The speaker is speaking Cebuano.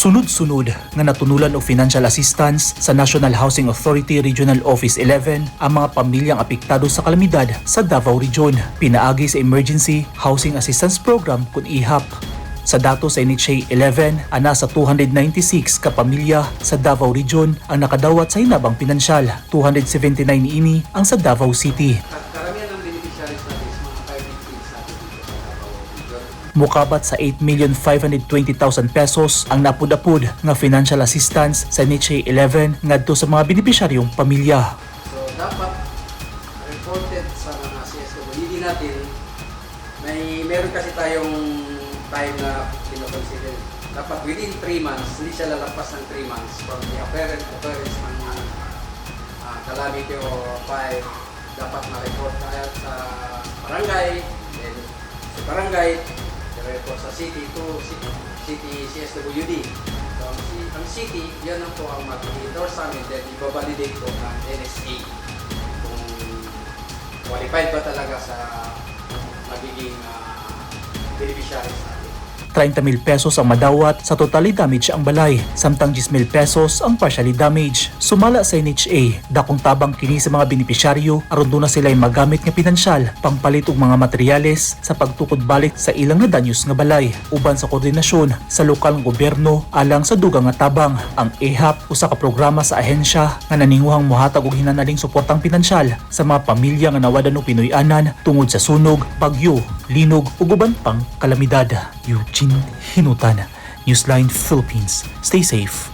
Sunod-sunod nga natunulan og financial assistance sa National Housing Authority Regional Office 11 ang mga pamilyang apektado sa kalamidad sa Davao Region pinaagi sa Emergency Housing Assistance Program kun EHAP. Sa datos sa NHA 11, ana sa 296 ka pamilya sa Davao Region ang nakadawat sa hinabang pinansyal. 279 niini ang sa Davao City. At karamihan ng beneficiaries natin is mga fire victims natin dito sa Davao Region. Mukabat sa 8,520,000 pesos ang napud-apud nga financial assistance sa NHA 11 ngadto sa mga benepisyaryong pamilya. So dapat reported sa mga CSWD natin. May meron kasi tayong time na kinoconsider. Dapat within 3 months, hindi siya lalagpas ng 3 months from the occurrence ng calamity or fire, dapat na-report tayo sa barangay, then sa barangay, report sa city to city, city CSWD. So, ang city, yan ang po ang mag-endorse sa amin, then ibabalidate po ng NSA kung qualified ba talaga sa magiging beneficiaries natin. 30,000 pesos ang madawat sa totally damage ang balay, samtang 10,000 pesos ang partially damage. Sumala sa NHA, dakong tabang kini sa mga benepisyaryo aron duna sila magamit nga pinansyal pangpalit og mga materyales sa pagtukod balik sa ilang nadanyos nga balay uban sa koordinasyon sa lokal nga gobyerno alang sa dugang nga tabang. Ang EHAP usa ka programa sa ahensya nga naninguhang mohatag og hinanaling suportang pinansyal sa mga pamilya nga nawadan og Pinoy-anan tungod sa sunog, bagyo, linog ug uban pang kalamidad. Eugene Hinutan, Newsline Philippines. Stay safe.